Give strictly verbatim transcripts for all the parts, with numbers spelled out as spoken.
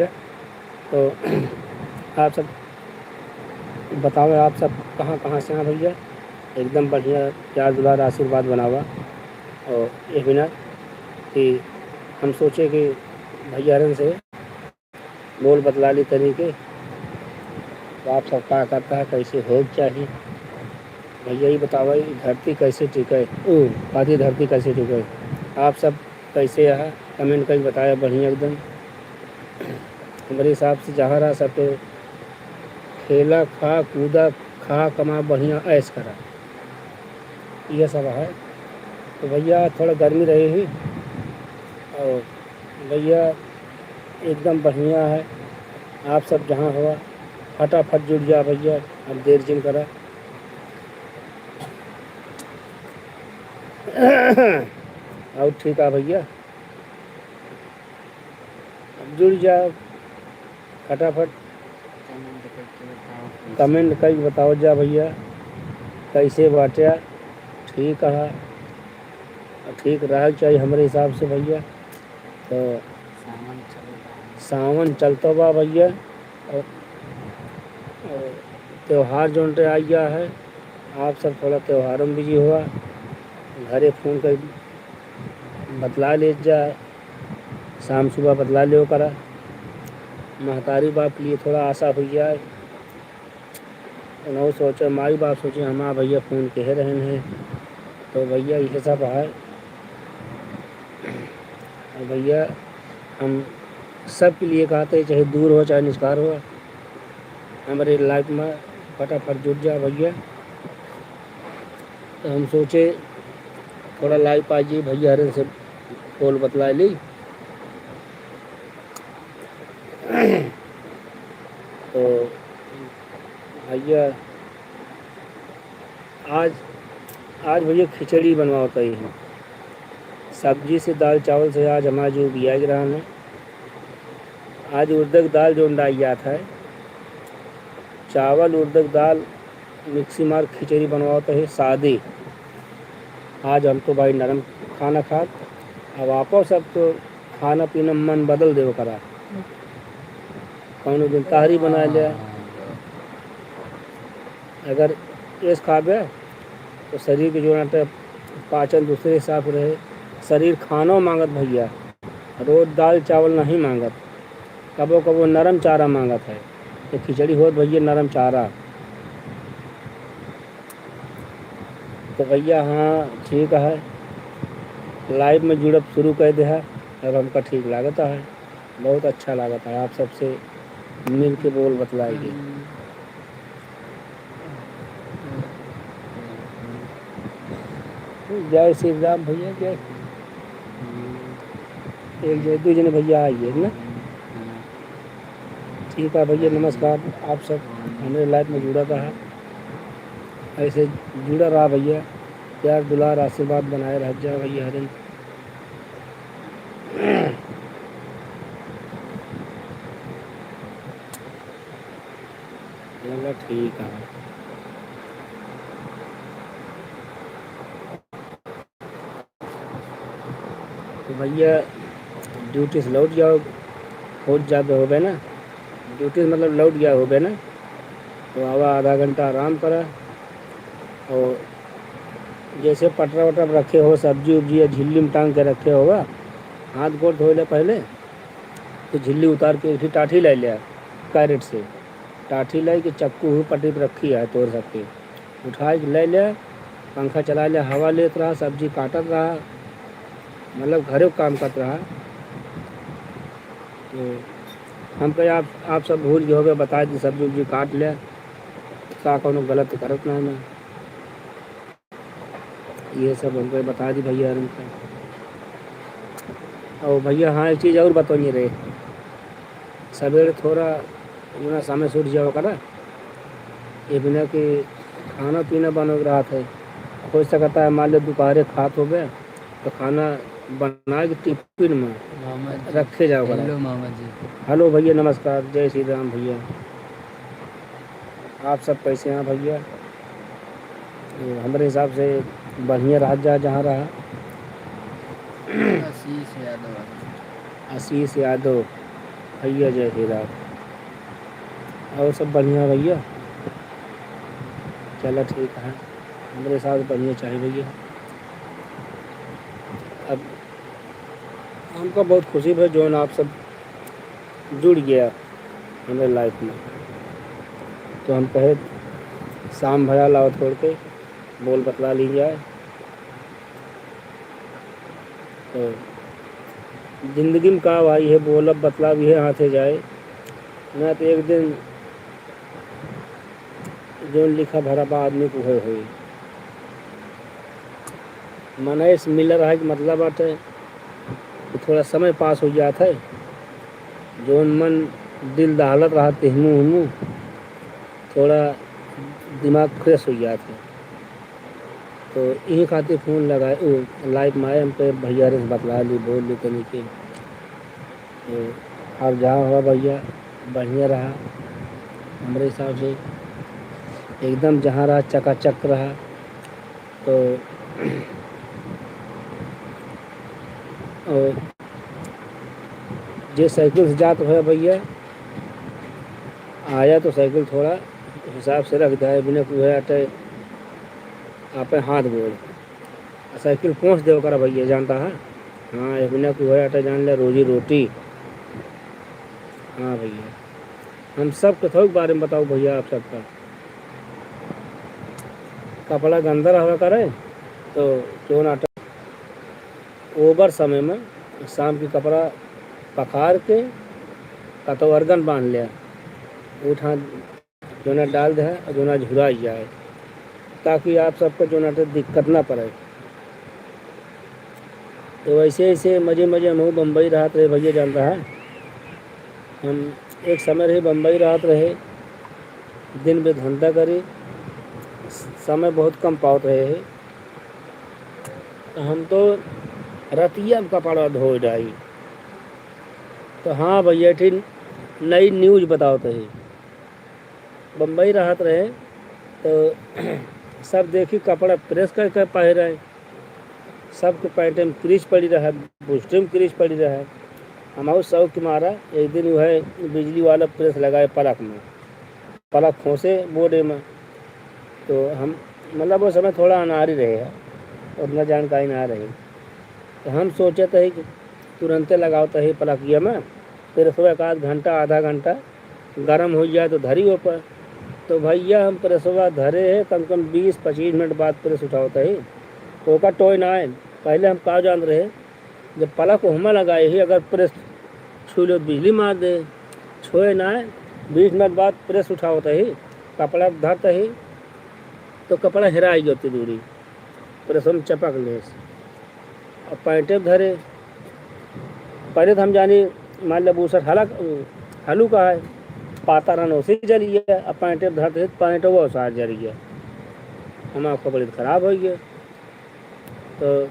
तो आप सब बताओ, आप सब कहाँ कहाँ से हैं भइया? एकदम बढ़िया, प्यार दुलार आशीर्वाद बनावा। और ये बिना कि हम सोचे कि भइया हरन से बोल बतला ली तनी के, तो आप सब का करता है, कैसे हो चाहिए भइया, ये बतावा, ये धरती कैसे टिके, ओ, आधी धरती कैसे टिके? आप सब कैसे है, comment करके बताया, बढ़िया एकदम। हमारे हिसाब से जहाँ रहा सब तो खेला, खा, कूदा, खा, कमा, बढ़िया ऐश करा, ये सब है। तो भइया थोड़ा गर्मी रही ही, और भइया एकदम बढ़िया है। आप सब जहाँ हुआ फटाफट जुड़ जा भइया, अब देर जिन करा। और ठीक है भइया, अब जुड़ जा फटाफट। Comment करके बताओ कैसे। Comment करके बताओ जा भइया, कैसे बाटे? ठीक है, ठीक रहे के चाहिए हमरे हिसाब से भइया। तो सावन चल रहा है। सावन चलतो बा भइया, और, और त्योहार जोन रे आ गया है, आप सब थोड़ा त्योहारों में busy हुआ, घरे फोन कर बतला ले जा, शाम सुबह बतला ले करा। महतारी बाप के लिए थोड़ा आशा हुई जाए, उन्हों सोचे, माई बाप सोचे, हमार भइया फोन कहे रहन है, तो भइया ये सब है। और भइया हम सबके लिए कहते हैं, चाहे दूर हो, चाहे निस्कार हो, हमारे live में फटाफट जुड़ जा भइया। तो हम सोचे थोड़ा live आ जाइए, भइया हरन से बोल बतला ली। तो भइया आज, आज भइया खिचड़ी बनवावत ही हम। सब्जी से, दाल चावल से आज हमारा जो बिया गिरा है, आज उड़द क दाल जो डाई जात है, चावल उड़द क दाल मिक्सी मार खिचड़ी बनवावत ही सादी। आज हम तो भाई नरम खाना खात, अब आपो सब तो खाना पीना मन बदल देव करा, कौनो दिन तहरी बना ले। हाँ। अगर ऐस खाबे तो शरीर के जो नाटे पाचन दूसरे हिसाब से रहे, शरीर खानो मांगत भइया, रोज दाल चावल नहीं मांगत, कबो कबो नरम चारा मांगत है। तो खिचड़ी होत भइया नरम चारा। तो भइया हाँ ठीक है, live में जुड़ब शुरू कर दे है, अब हमका ठीक लागत है। बहुत अच्छा लागत है आप सबसे मिल के बोल बतलाए के। हम्म। जय श्री राम भइया, जय। एक जय, दो जने भइया आइए ना। ठीक है भइया, नमस्कार। आप सब हमरे live में जुड़ा रहा, ऐसे जुड़ा रहा भइया, प्यार दुलार आशीर्वाद बनाए रह जा भइया हरिन। चलो ठीक है। तो भइया duty से लौट जाओ, पहुँच जाबे होबे ना, duty से मतलब लौट गया होबे ना, तो आवा आधा घंटा आराम करा। और जैसे पटरा वटरा रखे हो, सब्जी उब्जी या झिल्ली में टांग के रखे होगा, हाथ गोड़ धोए ले पहले, तो झिल्ली उतार के एक ठी टाठी ले लिया कैरेट से, टाठी लाई के चक्कू हुई पटरी पे रखी है तोर सबके, उठाए के ले ले, पंखा चला ले, हवा लेत रहा, सब्जी काटत रहा, मतलब घरे काम करत रहा। तो हम कहे आप, आप सब भूल गए होगे, बता दी सब्जी उब्जी काट ले, का कौनो गलत करत ना है ना। ये सब हमको बता दी भइया हमका। और भइया हाँ, एक चीज और बतौनी रहे, सवेरे थोड़ा जो ना समय से उठ जाओ करा, ये बिना कि खाना पीना बनो के रहत है। हो सकता है मान लो दोपहरे खात होबे तो खाना बना के टिफिन में मामा जी। रखे जाओ करा। Hello मामा जी। Hello भइया नमस्कार, जय श्री राम भइया। आप सब कैसे हैं भइया? ये हमरे हिसाब से बढ़िया रहा जा जहाँ रहा। आशीष यादव। आशीष यादव। भैया जय श्री राम। और सब बढ़िया भैया? चला ठीक है, हमरे साथ बढ़िया चाही भैया। अब हमका बहुत खुशी भा जौन आप सब जुड़ गया हमरे life में, तो हम कहे शाम भया लाओ छोड़ के बोल बतला ली जाए। तो जिंदगी में का भाई है, बोलब बतलाब इहे हाथे जाए, ना तो एक दिन जौन लिखा भरा बा आदमी को होए होई। मनई से मिल रहा है कि मतलब बाटे कि थोड़ा समय पास हो जात है, जौन मन दिल दहलत रहा तिहमू हुमू, थोड़ा दिमाग fresh हो जात है। तो इही खातिर फोन लगाए, उ, live में आए, हम कहे, "भैया रे से बतला ली, बोल ली तनी के।" तो आप जहाँ हुआ भैया, बढ़िया रहा, हमरे हिसाब से एकदम जहाँ रहा चकाचक रहा। तो और जे साइकिल से जात रहे भैया, आया तो साइकिल थोड़ा हिसाब से रख दे, बिना कुहे अटे आपे हाथ गोड़। आ साइकिल पहुँच दे ओकरा भैया, जानता है? हाँ, एक बिना कुहे अटे जान ले रोजी रोटी। हाँ भैया, हम सब कथऊ के बारे में बताओ भैया, आप सबका कपड़ा गंदा रहवा करे तो क्यों ना ओवर समय में शाम के कपड़ा पखार के कतौ अर्गन बांध लिया, उठा जोना डाल दे और जोना झुरा जाए, ताकि आप सबको जोना तो दिक्कत ना पड़े। तो वैसे ऐसे मजे मजे हम बम्बई रहत रहे भैया, जानता है, हम एक समय रहे बम्बई रहत रहे, दिन में धंधा करी, समय बहुत कम पावत रहे है। तो हम तो रतिया में कपड़ा धोए डाई। तो हाँ भैया, ठीक नई news बतावत है। बम्बई रहत रहे तो सब देखी कपड़ा press कर कर पहिरे, सबके पैंटे में crease पड़ी रहे, बुस्टे में crease पड़ी रहे। हम शौक के मारा एक दिन वह बिजली वाला press लगाए पलक में, पलक खोसे बोर्डे में। तो हम मतलब वो समय थोड़ा अनारी रहे, उतना जानकारी ना रही। तो हम सोचत है कि तुरंते लगावत है पलकिया में, फिर उसको एक आध घंटा, आधा घंटा गरम हो जाए तो धरी ऊपर। तो भैया हम प्रेसवा धरे है, कम से कम बीस पच्चीस मिनट बाद press उठावत है, तो ओका टोय ना आए। पहले हम का जानत रहे, जब पलक ओहमा लगाए ही, अगर press छू लो तो बिजली मार दे, छोए ना आए। बीस मिनट बाद press उठावत है, कपड़ा धरत है, तो कपड़ा हेराई गयो दूरी, press में चपक ले। अब पैंटे धरे, पहले तो हम जानी, मान लो बूसट हलक, हलुका है, पाता रहन ओसे जरिए, अब पैंटे धरते तो पैंटवा ओसार जरिए, हमार कपड़े तो खराब हो गए। तो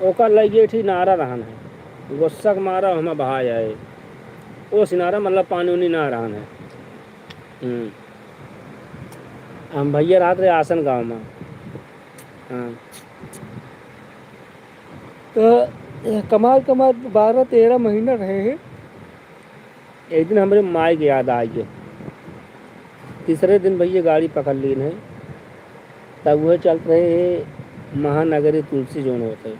ओकर लगे ठी नारा रहन है, गुस्सा के मारा हम बहा जाए, ओ सिनारा मतलब पानी उनी ना रहन है। हम्म। हम भैया रहत रहे आसन गाँव में। हाँ। तो कमार कमार बारह तेरह महीना रहे हैं। एक दिन हमरे माई के याद आ गए। तीसरे दिन भैया गाड़ी पकड़ लीन है, तब वह चलत रहे हैं महानगरी तुलसी जौन होत है।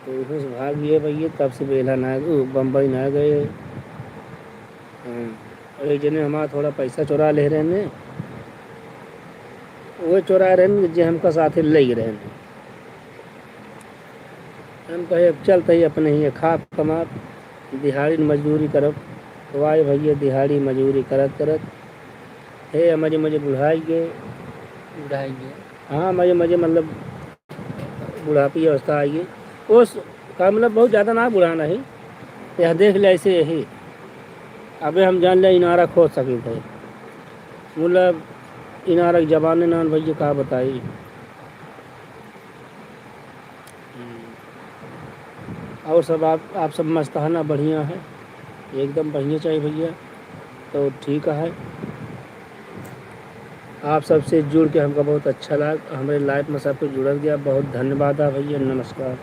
तो उसमें से भाग गए भैया, तब से बेला ना, उ, बम्बई ना गए। हाँ, और एक जने हमारा थोड़ा पैसा चुरा ले रहे ने, वो चुरा रहे ने, जे हमका साथे ले रहे ने। हम कहे, "अब चलत ही अपने ही खाब कमाब, दिहाड़ी मजदूरी करब।" तो आए भैया दिहाड़ी मजदूरी करत करत, हे मजे मजे बुढ़ाई गए। बुढ़ाई गए। हाँ, मजे मजे मतलब बुढ़ापी अवस्था आई है। उस का मतलब बहुत ज़्यादा ना बुढ़ाना ही, यह देख ले ऐसे यही। अबे हम जान ले इनारा खोद सकित है। मतलब इनारा के जमाने नान भैया का बताई। हम्म। और सब आप, आप सब मस्त है ना, बढ़िया है, एकदम बढ़िया चाहिए भैया। तो ठीक है, आप सबसे जुड़ के हमका बहुत अच्छा लगा, हमरे live में सबके जुड़ल गया, बहुत धन्यवाद है भैया, नमस्कार।